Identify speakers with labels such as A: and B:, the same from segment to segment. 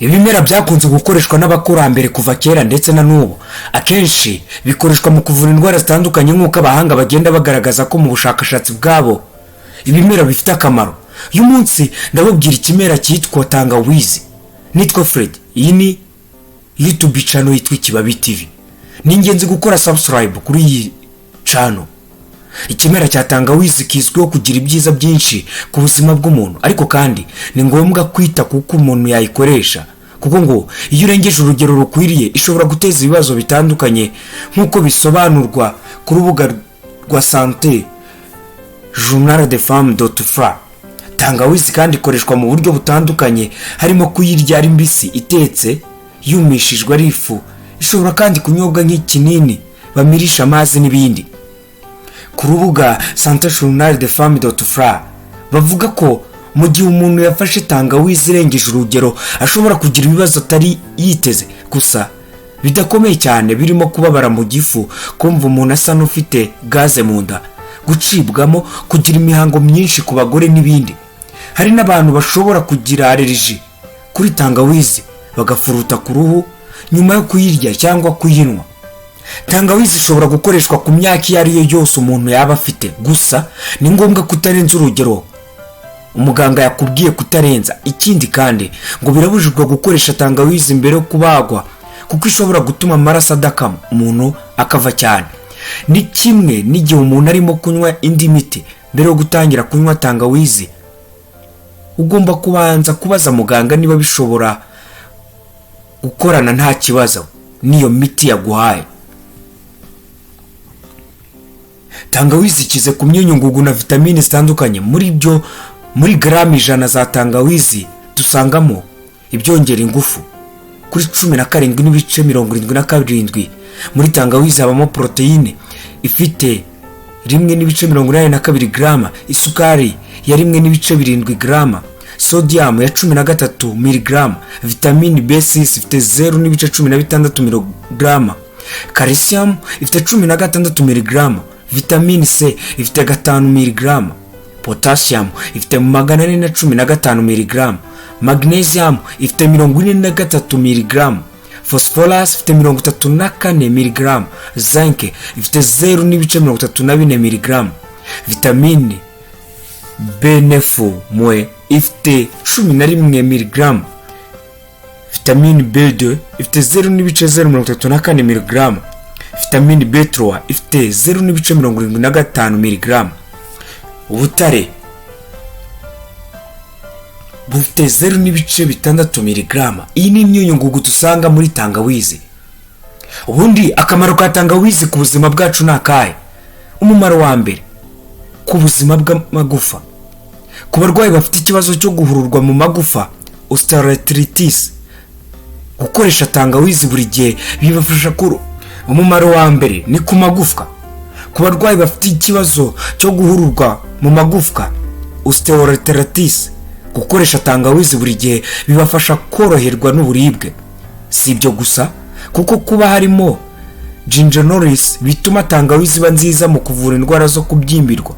A: Ibimera byakunze gukoreshwa n'abakurambere kuva kera ndetse na n'ubu. Akenshi bikoreshwa mu kuvura indwara zitandukanye, nk'uko abahanga bagenda bagaragaza ko mu bushakashatsi bwabo ibimera bifite akamaro. Uyu munsi ndababwira ikimera cyitwa tangawizi. Nitwa Fred, iyi ni YouTube channel yitwa Ikibabi TV. Ni ingenzi gukora subscribe kuri iyi channel. Ikimera cya tangawizi kizwiho kugira ibyiza byinshi ku buzima bw'umuntu, ariko kandi ni ngombwa kwita kuko umuntu yayikoresha, kuko ngo iyo urengeje urugero rukwiriye ishobora guteza ibibazo bitandukanye, nk'uko bisobanurwa ku rubuga rwa Santé Journal de Femme dot fr. Tangawizi kandi ikoreshwa mu buryo butandukanye, harimo kuyirya ari mbisi, itetse, yumishijwe ari ifu. Ishobora kandi kunyobwa nk'ikinini bamirisha amazi n'ibindi. Ku rubuga Santé Journal de Femme dot fr bavuga ko mu gihe umuntu yafashe tangawizi irengeje urugero ashobora kugira ibibazo atari yiteze, gusa bidakomeye cyane, birimo kubabara mu gifu, kumva umuntu asa n'ufite gaze mu nda, gucibwamo, kugira imihango myinshi ku bagore n'ibindi. Hari n'abantu bashobora kugira allergie kuri tangawizi, bagafuruta ku ruhu nyuma yo kuyirya cyangwa kuyinywa. Tangawizi ishobora gukoreshwa ku myaka iyo ari yo yose umuntu yaba afite, gusa ni ngombwa kutarenza urugero umuganga yakubwiye kutarenza. Ikindi kandi ngo birabujijwe gukoresha tangawizi mbere yo kubagwa, kuko ishobora gutuma amaraso adakama, umuntu akava cyane. Ni kimwe n'igihe umuntu arimo kunywa indi miti. Mbere yo gutangira kunywa tangawizi ugomba kubanza kubaza muganga niba bishobora gukorana nta kibazo n'iyo miti yaguhaye. Tangawizi ikize ku myunyungugu na vitamini zitandukanye. Muri byo, muri garama 100 za tangawizi dusangamo ibyongera ingufu kuri 17.77. Muri tangawizi habamo poroteyine ifite 1.82 garama, isukari ya 1.7 garama, sodium ya 13 miligarama, vitamini B6 ifite 0.16 miligarama, calcium ifite 16 miligarama, vitamini C ifite 5 miligarama, potassium ifite 415 miligarama, magnesium ifite 43 miligarama, phosphorus ifite 34 miligarama, zinc ifite 0.34 miligarama, vitamini B9 mwe ifite 11 miligarama, vitamini B2 ifite 0.034 miligarama, vitamini B3 ifite 0.75 miligarama, ubutare bufite 0.6 miligarama. Iyi ni imyunyungugu dusanga muri tangawizi. Ubundi akamaro ka tangawizi ku buzima bwacu ni akahe? Umumaro wa mbere, ku buzima bw'amagufa. Ku barwayi bafite ikibazo cyo guhururwa mu magufa, osteoarthritis, gukoresha tangawizi buri gihe bibafasha kuru. Umumaro wa mbere ni ku magufwa. Ku barwayi bafite ikibazo cyo guhururwa mu magufwa, osteoarthritis, gukoresha tangawizi buri gihe bibafasha koroherwa n'uburibwe. Si ibyo gusa, kuko kuba harimo gingenols bituma tangawizi iba nziza mu kuvura indwara zo kubyimbirwa,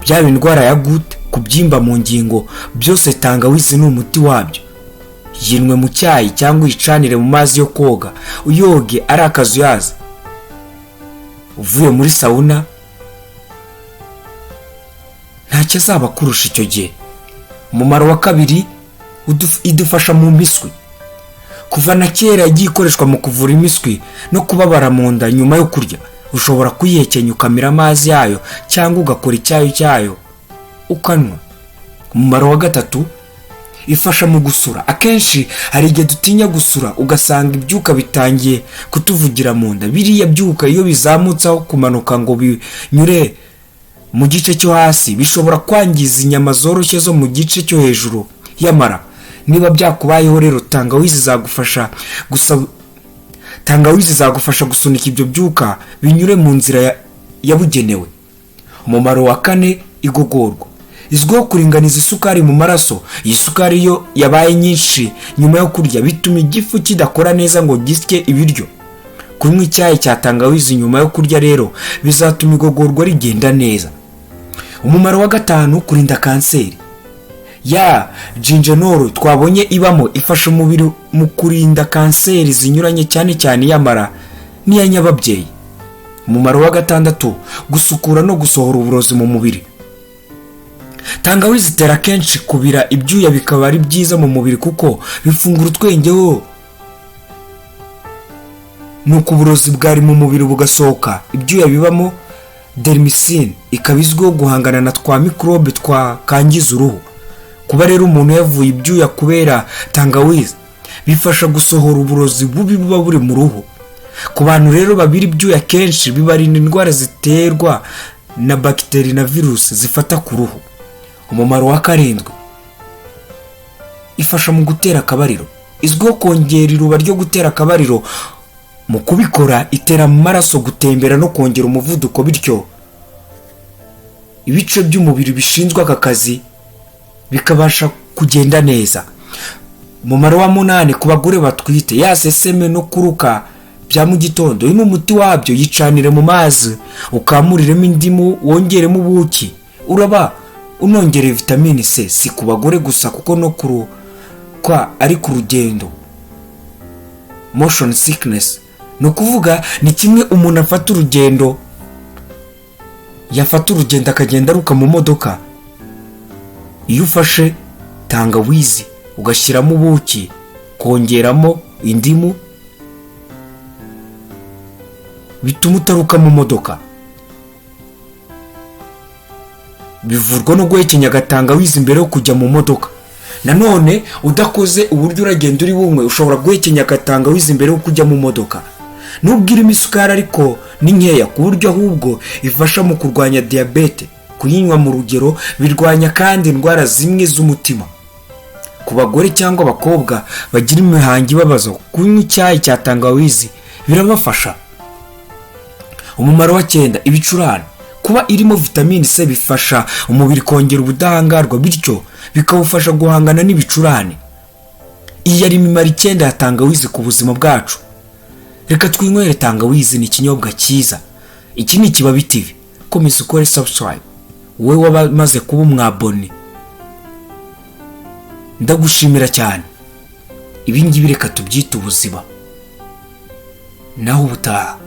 A: byaba indwara ya goutte, kubyimba mu ngingo, byose tangawizi ni umuti wabyo. Yinwe mu cyayi cyangwa uyicanire mu mazi yo koga, uyoge ari akazuyaza uvuye muri sauna, ntacyo azaba akurusha icyo gihe. Umumaro wa kabiri, idufasha mu mpiswi. Kuva na kera yagiye ikoreshwa mu kuvura impiswi no kubabara mu nda nyuma yo kurya. Ushobora kuyihekenya ukamira amazi yayo, cyangwa ugakora icyayi cyayo ukanywa. Umumaro wa gatatu, ifasha mu gusura. Akenshi hari igihe dutinya gusura, ugasanga ibyuka bitangiye kutuvugira mu nda. Biriya byuka iyo bizamutse aho kumanuka ngo binyure mu gice cyo hasi, bishobora kwangiza inyama zoroshye zo mu gice cyo hejuru y'amara. Niba byakubayeho rero, tangawizi zagufasha gusa. Tangawizi zagufasha gusunika ibyo byuka binyure mu nzira yabugenewe. Umumaro wa kane, igogorwa. Izwiho kuringaniza isukari mu maraso. Iyi sukari iyo yabaye nyinshi nyuma yo kurya bituma igifu kidakora neza ngo gisye ibiryo. Kunywa icyayi cya tangawizi nyuma yo kurya rero bizatuma igogorwa rigenda neza. Umumaro wa gatanu, kurinda kanseri. Ya gingerol twabonye ibamo ifasha umubiri mu kurinda kanseri zinyuranye, cyane cyane iy'amara n'iya nyababyeyi. Umumaro wa gatandatu: gusukura no gusohora uburozi mu mubiri. Tangawizi itera kenshi kubira ibyuya, bikaba ari byiza mu mubiri kuko bifungura utwengeho, nuko uburozi bwari mu mubiri bugasohoka. Ibyuya bibamo dermicin, ikaba izwiho guhangana na twa mikorobe twakangiza uruhu. Kuba rero umuntu yavuye ibyuya kubera tangawizi, bifasha gusohora uburozi bubi buba buri mu ruhu. Ku bantu rero babira ibyuya kenshi, bibarinda indwara ziterwa na bagiteri na virusi zifata ku ruhu. Umumaro wa karindwi: ifasha mu gutera akabariro. Izwiho kongera iruba ryo gutera akabariro. Mu kubikora, itera amaraso gutembera no kongera umuvuduko, bityo ibice by'umubiri bishinzwe aka kazi bikabasha kugenda neza. Umumaro wa munani: ku bagore batwite, ya seseme no kuruka bya mu gitondo, uyu ni umuti wabyo. Yicanire mu mazi, ukamuriremo indimu, wongeremo ubuki, uraba unongereye vitamini C. Si ku bagore gusa, kuko no kurukwa ari ku rugendo, motion sickness, ni ukuvuga ni kimwe umuntu afata urugendo, yafata urugendo akagenda aruka mu modoka. Iyo ufashe tangawizi ugashyiramo ubuki, kongeramo indimu, bituma utaruka mu modoka. Bivurwa no guhekenya agatangawizi mbere yo kujya mu modoka. Nanone udakoze uburyo uragenda uri bumwe, ushobora guhekenya agatangawizi mbere yo kujya mu modoka. Nubwo irimo isukari, ariko ni nkeya, ku buryo ahubwo ifasha mu kurwanya diyabete. Kuyinywa mu rugero birwanya kandi indwara zimwe z'umutima. Ku bagore cyangwa abakobwa bagira imihango ibabaza, kunywa icyayi cya tangawizi birabafasha. Umumaro wa cyenda: ibicurane. Kuba irimo vitamini C bifasha umubiri kongera ubudahangarwa, bityo bikawufasha guhangana n'ibicurane. Iyi yari imimaro 9 ya tangawizi ku buzima bwacu. Reka twinywere tangawizi, ni ikinyobwa cyiza. Iki ni Ikibabi TV. Komeza ukore subscribe. Wowe waba kuba umwabone, ndagushimira cyane. Ibi ngibi reka tubyite ubuzima. Naho ubutaha.